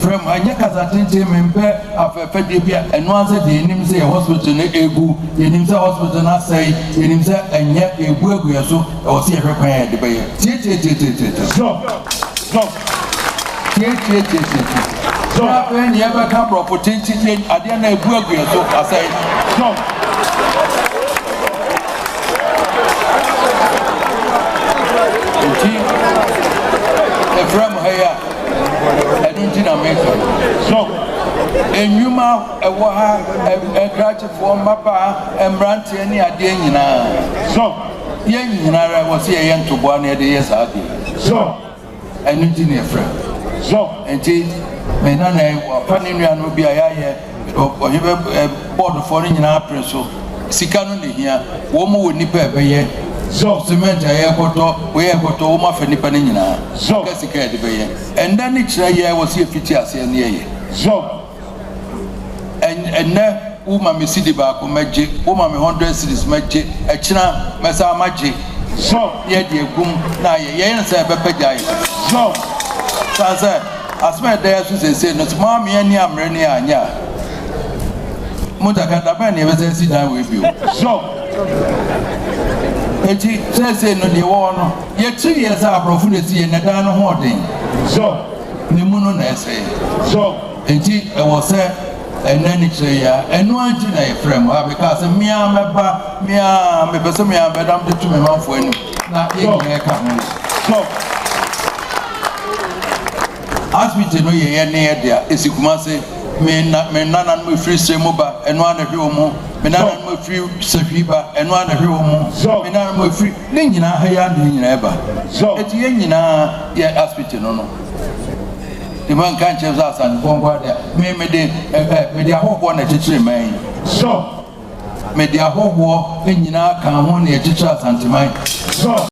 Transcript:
Frɛ mo, ɛnyɛ kasa tenten, mempɛ afɛɛfɛdeɛ bi a ɛno ara sɛ deɛ yɛnim sɛ yɛ hospital no ɛgu, yɛnim sɛ hospital no asɛe, yɛnim sɛ ɛnyɛ, ɛgu agu yɛ so, ɛwɔ sɛ yɛhwɛ kwan a yɛde bɛyɛ. Tietietietietietie. Zɔ. Zɔ. Tietietietietie. Zɔ. Na afei ne yɛbɛka borɔfo tenten, yɛ adeɛ no ɛgu agu yɛ so, asɛe. Zɔ. Nti, yɛfrɛ mo ha yi a, Ɛno nti na meka no. So nnwuma ɛwɔ ha, nkrakyefoɔ, mmabaa, mmeranteɛ ne adeɛ nyinaa. So yɛn nyinara ɛwɔ sɛ yɛyɛ ntoboa na yɛde yɛ saa adeɛ. So ɛno nti na yɛfrɛ. So nti me nana yi wafa ne nuanom bi a yɛayɛ ɔhene bɔɔdofoɔ no nyinaa pere so. Sika no na ehia. Wɔn mu wɔ nipa a ɛbɛyɛ. So cement a yɛrekɔtɔ, wei a yɛrekɔtɔ, wɔn afa nipa no nyinaa. So Aka sika a yɛde bɛyɛ. Ɛnnɛ ne kyerɛ yɛ wɔ sɛ yɛfiti aseɛ ne yɛyɛ. So Ɛnnɛ woma me cedi baako mɛgye, woma me 100 cedis mɛgye, ɛkyena mɛsan magye. So Yɛde agum na ayɛ. Yɛyɛ no sɛ ɛbɛpɛgya ayɛ. So San sɛ asɛm a ɛda yɛ so seesei no, sɛ moame ani ammere ne anyɛ a, montaka da bɛn na yɛbɛsan si dan wei bio? So Enti seesei no deɛ ɛwɔ hɔ no, yɛkyiri yɛ sɛ aborɔfo na esi yɛn na dan no ho ɔden. So Ne mu no na ɛsɛe. So Enti ɛwɔ sɛ ɛnɛ ne kyerɛ yi a, ɛno ara nti na yɛfrɛ mo a mekaa sɛ mea mɛba, mea mepɛ sɛ mea bɛdam de to me manfoɔ anim na yɛn nyinaa ɛka ho yi. So Asibiti no yɛ yɛn ne yɛ dea, esi Kumase. Me na me nananom efiri sere mu ba, ɛno ara na ɛhwɛ wɔn mu. Me nananom efiri sahwi ba, ɛno ara na ɛhwɛ wɔn mu. So Me nananom efiri ne nyinaa ha yi ara na yɛn nyinaa ɛba. So Eti yɛn nyinaa yɛ asibiti no no. Nti mo nka nkyerɛ sɛ Asantefoɔ nko ara dea. Me mede ɛ mede ahɔhoɔ na ɛkyekyere man yi. So Mede ahɔhoɔ nyinaa ka ho na yɛkyekyere Asanteman. So.